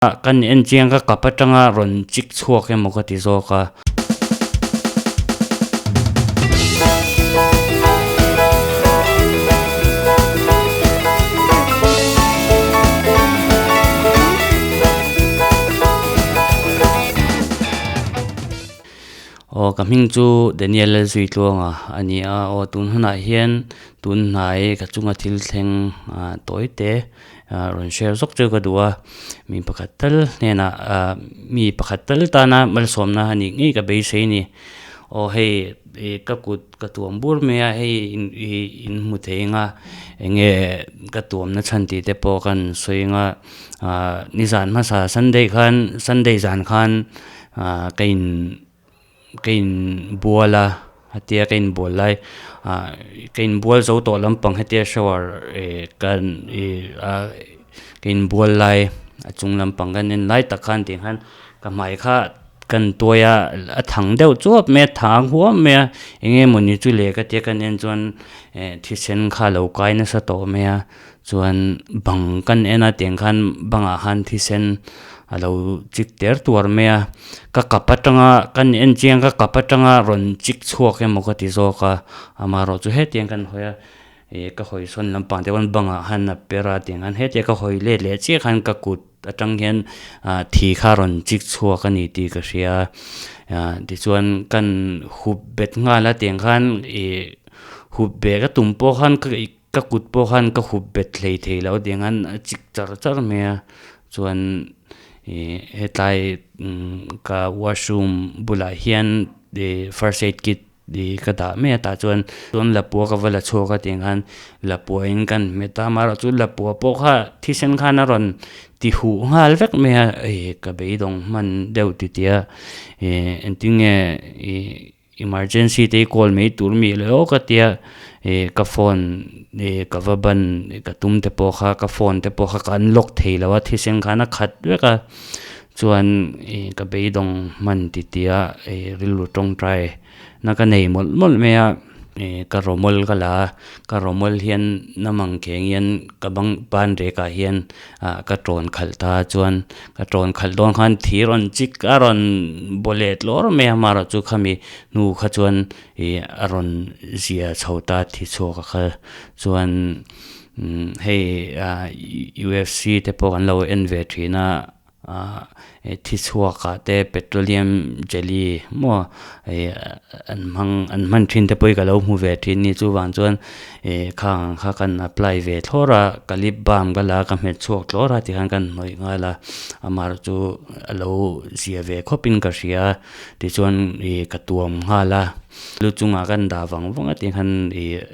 Kan en chiang ka kap atanga rawn chik chhuak emaw ka ti zawk a. Aw ka hming chu Daniel Lalzuitluanga a ni a, aw tun hunah hian tun hnai ka chunga thil thleng tawi te rawn share zawk chu ka duh a mi pakhat tal hnenah ah mi pakhat tal tana malsawmna a nih ngei ka beisei a ni aw hei ih ka kut ka tuam bur mai a hei ih in hmu thei ang a eng nge ka tuamna chhan tih te pawh kan sawi ang a ah nizan hmasa sunday khan sunday zan khan ah ka in. Ka inbual a hetia ka inbual lai ah ka inbual zo tawh lampang hetia shower eh kan ih ah ka inbual lai a chung lampang kan en lai tak khan tih khan ka hmai kha kan tuai a a thang deuh chuap mai a thang huam mai a eng nge mawni chu le ka tia kan en chuan eh thisen kha a lo kai nasa tawh mai a. Chuan bang kan en a tiang khan bangah khan thisen a lo chik ter tuar mai a ka kap atanga kan en chiang ka kap atanga rawn chik chhuak emaw ka ti zawk a amaherawh chu hetiang kan hawi a ih ka hawi sawn lampang te pawn bangah khan a per a tiang khan hetia ka hawi let leh chiah khan ka kut atang hian ah thi kha rawn chik chhuak a ni tih ka hria ah tichuan kan hup bet nghal a tiang khan ih hup beh ka tum pawh khan ka Ka kut pawh khan ka hup bet hlei thei lo tiang khan a chik char char mai a chuan ih hetlai ka washroom bulah hian ih first aid kit ih ka dah mai a tah chuan chuan lapua ka va la chhuak a tiang khan lapua in kan hmet a amaherawhchu lapua pawh kha thisen khan a rawn ti huh nghal vek mai a ih ka beidawng hman deuh titi a ih engtin nge ih. Emergency te hi call mai tur mi leh aw ka tia ih ka phone ih ka va ban ka tum te pawh kha ka phone te pawh kha ka unlock thei lo a thisen khan a khat vek a chuan ih ka beidawng hman ti tia ih rilru tawngtai na ka nei mawlh mawlh mai a ih ka rawmawl ka la a ka rawmawl hian namang kheng hian ka bang ban rek ah hian ah ka tawn khalh ta chuan ka tawn khalh dawn khan thir rawn chik a rawn baw let lawr mai a amaherawh chu khami hnu kha chuan ih a rawn zia chho ta thi chhuak a kha chuan umm hei ah U_F_C te pawh kan lo en ve thin a. Ah thi chhuak ah te petroleum jelly maw ih an hmang an hman thin te pawh hi ka lo hmu ve thin ni chuvang chuan ih khang ang kha kan apply ve thlawr a ka lip balm ka la a ka hmet chhuak thlawr a tikhan kan hnawih nghal a amaherawh chu a lo zia ve khawp in ka hria tichuan ih ka tuam nghal a lu chungah kan dah vang vang a tikhan ih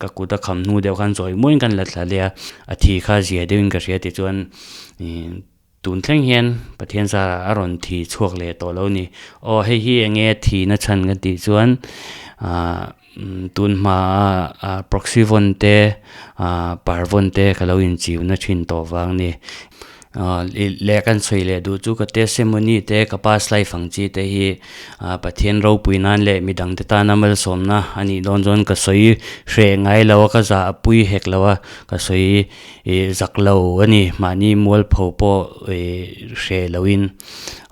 ka kut a kham hnu deuh khan chawi muain kan la thla leh a a thi kha zia deuhin ka hria tichuan ih. Tun thleng hian Pathian zarah a rawn thi chhuak leh tawh lo ni. Aw hei hi eng nge thihna chhan ka tih chuan ah tun hmaa ah proxy vawn te ah par vawn te ka lo inchiuna thin tawh vang ni. Ah leh kan sawi leh duh chu ka testimony te ka past life ang chi te hi ah Pathian ropui nan leh midang te tana malsawmna a nih dawn chuan ka sawi hreh ngai lo a ka zah a pui hek lo a ka sawi Ih zak lo a ni, mahni mualpho pawh ih hre loin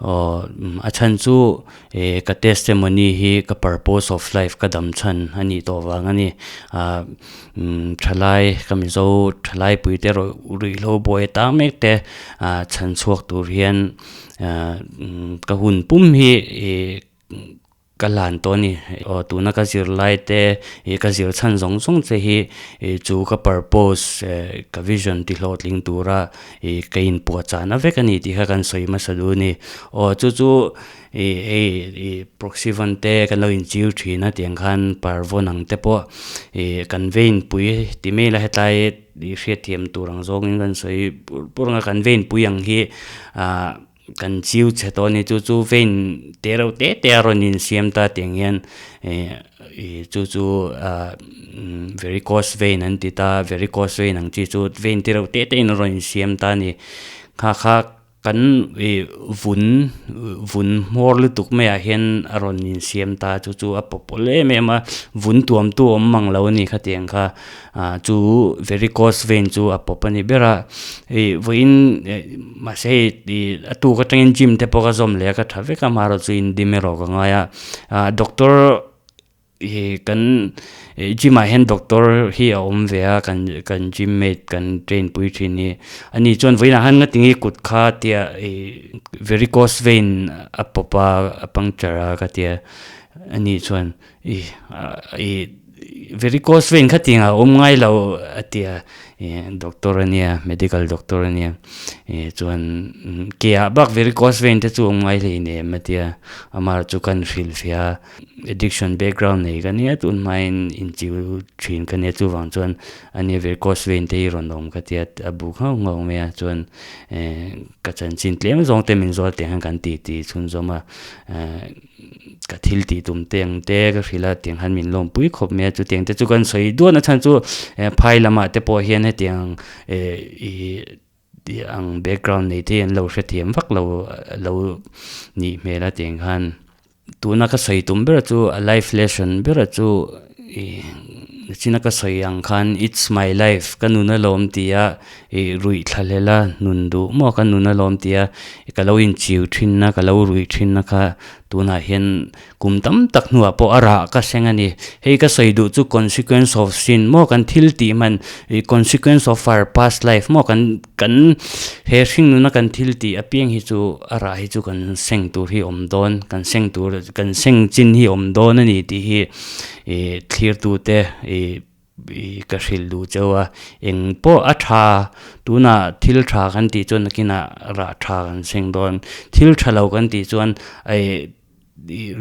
aw a chhan chu ih ka testimony hi ka purpose of life ka dam chhan a nih tawh vang a ni. Ah thalai ka Mizo thalai pui te erawh ruihhlo buai ta mek te ah chhan chhuak tur hian ah ka hun pum hi ih Ka hlan tawh a ni. Aw tuna ka zir lai te ih ka zir chhan zawng zawng che hi ih chu ka purpose eh ka vision ti hlawhtling tura ih ka inpuah chahna vek a ni tih kha kan sawi hmasa duh a ni. Aw chu chu ih hei ih proxy van te kan lo inchiu thin a tiang khan parvawn ang te pawh ih kan veinpui ti mai ila hetlai ih hriatthiam tur ang zawngin kan sawi pur pur ang a kan veinpui ang hi ah. Kan chiu chhe tawh a ni chu chu vein te reuh te te a rawn insiam ta tiang hian ih chu chu ah varicose vein an ti ta varicose vein ang chi chu vein te reuh te te in a rawn insiam ta a ni kha kha. Kan ih vun vun hmawr lutuk maiah hian a rawn insiam ta chu chu a pawp pawlh em em a vun tuam tu awm mang lo a ni khatiang kha ah chu varicose vein chu a pawp a ni ber a ih vawiin eh mahse hei ih a tuk atangin gym te pawh ka zawm leh a ka tha vek a amaherawhchu indim erawh ka ngai a ah doctor Ih kan gym ah hian doctor hi a awm ve a kan kan gym mate kan train pui thin hi ani chuan vawiinah khan nga tinge kut kha tia ih varicose vein a pawp a a puncture a ka tia ani chuan ih ih varicose vein khatiang a awm ngai lo a tia ih doctor ania medical doctor ania ih chuan ke ah bak varicose vein te chu a awm ngai hleinem a tia amah chu kan hrilhfiah a. Addiction background nei ka nia tun hmain inchiu thin ka nia chuvang chuan ania varicose vein te hi rawn awm ka tia a bu nghauh nghauh mai a chuan eh ka chanchin tlem zawng te min zawt teh hian kan ti ti chhunzawm a eh ka thil tih tum te ang te ka hrilh a tiang hian min lawmpui khawp mai a chutiang te chu kan sawi duan a chhan chu eh phai lamah te pawh hian hetiang eh ih tih ang background nei te hi an lo hrethiam vak lo lo nih hmel a tiang khan tuna ka sawi tum ber chu a life lesson ber chu ih nichina ka sawi ang khan it's my life ka nun alawm tih a ih ruih thla hlel a nun duh maw ka nun alawm tih a ka lo inchiu thin a ka lo ruih thin a kha tunah hian Kum tam tak hnuah pawh a rah ka seng a ni. Hei ka sawi duh chu consequence of sin maw kan thil tih hman ih consequence of our past life maw kan kan he hring nuna kan thil tih apiang hi chu a rah hi chu kan seng tur hi awm dawn kan seng tur kan seng chin hi awm dawn a ni tih hi ih thlirtute ih Ih ka hrilh duh cheu a, eng pawh a tha, tunah thil tha kan tih chuan nakinah rah tha kan seng dawn, thil tha lo kan tih chuan ih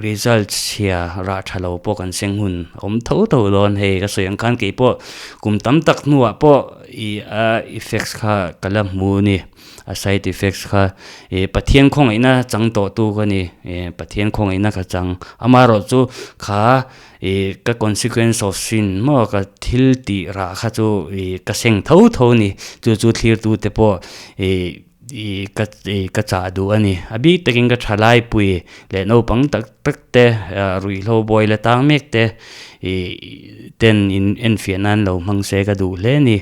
result chhia rah tha lo pawh kan seng hun a awm tho tho dawn hei ka sawi ang khan keipawh kum tam tak hnuah pawh ih a effects kha ka la hmu a ni. A side effects kha ih Pathian khawngaihna chang tawh tu ka ni ih Pathian khawngaihna ka chang amaherawh chu kha ih ka consequence of sin maw ka thil tih rah kha chu ih ka seng tho tho a ni chu chu thlir tu te pawh ih ih ka ih ka chah duh a ni a bik takin ka thalai pui leh naupang tak tak te ah ruihhlo buai la tang mek te ih ten in enfiah nan lo hmang se ka duh hle a ni.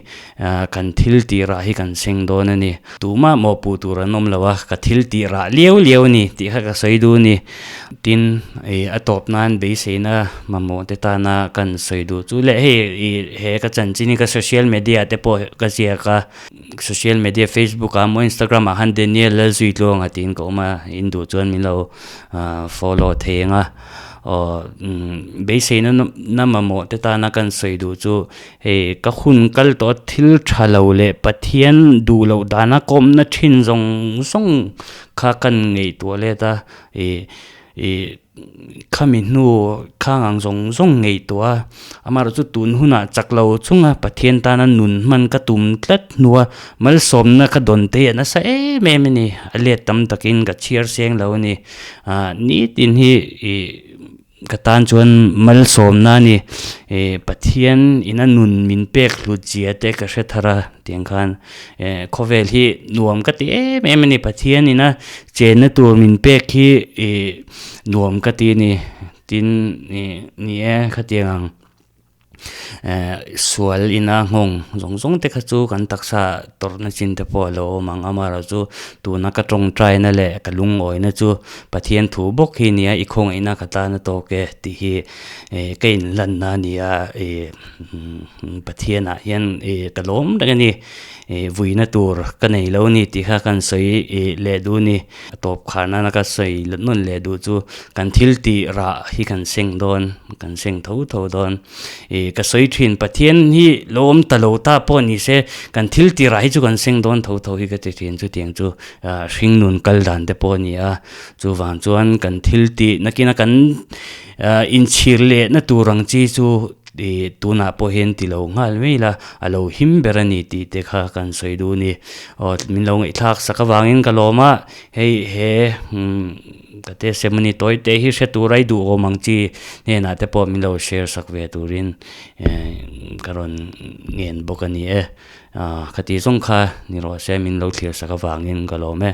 Ah kan thil tih rah hi kan seng dawn a ni. Tumah mawhpuh tur an awm lo a, ka thil tih rah liau liau a ni tih kha ka sawi duh a ni. Tin, ih a tawp nan beiseina mamawh te tana kan sawi duh chu leh hei ih he ka chanchin hi ka social media te pawh ka ziak a, social media facebook ah emaw instagram ah khan Daniel Lalzuitluanga tiin ka awm a, in duh chuan min lo follow thei ang a. Aw beiseina na mamawh te tana kan sawi duh chu Hei ka hun kal tawh a thil tha lo leh Pathian duh loh dana kawmna thin zawng zawng kha kan ngaihtuah let a ih ih khami hnu khang ang zawng zawng ngaihtuah a amaherawh chu tun hunah chak lo chunga Pathian tana nun hman ka tum tlat hnua malsawmna ka dawn te hi a nasa em em a ni a let tam takin ka chhiar seng lo a ni ah nitin hi ih. Ka tan chuan malsawmna a ni. Ih Pathian ina nun min pek hlut zia te ka hre thar a tiang khan eh khawvel hi nuam ka ti em em a ni. Pathian ina chenna tur min pek hi ih nuam ka ti a ni. Tin ih ni e khatiang ang. Eh sual ina nghawng zawng zawng te kha chu kan taksa tawrhna chin te pawh a lo awm ang amaherawh chu tuna ka tawngtaina leh ka lungawina chu Pathian thu bawk hi nia i khawngaihna ka tana tawk e tih hi eh ka inhlanna a ni a ih Pathianah hian ih ka lawm reng a ni ih vuina tur ka nei lo a ni tih kha kan sawi ih leh duh a ni. A tawp khar nana ka sawi nawn leh duh chu kan thil tih rah hi kan seng dawn kan seng tho tho dawn ih ka sawi thin Pathian hi lo awm ta lo ta pawh ni se kan thil tih rah hi chu kan seng dawn tho tho hi ka ti thin chutiang chu ah hringnun kal dan te pawh a ni a chuvang chuan kan thil tih nakina kan ah inchhir leh na tur ang chi chu Ih tunah pawh hian ti lo nghal mai ila a lo him ber a ni tih te kha kan sawi duh a ni. Aw min lo ngaihthlak sak avangin ka lawm a, hei he ka testimony tawi te hi hre tur a i duh awm ang chi hnenah te pawh min lo share sak ve turin ka rawn ngen bawk a ni e. Khati zawng kha ni rawh se min lo thlir sak avangin ka lawm e.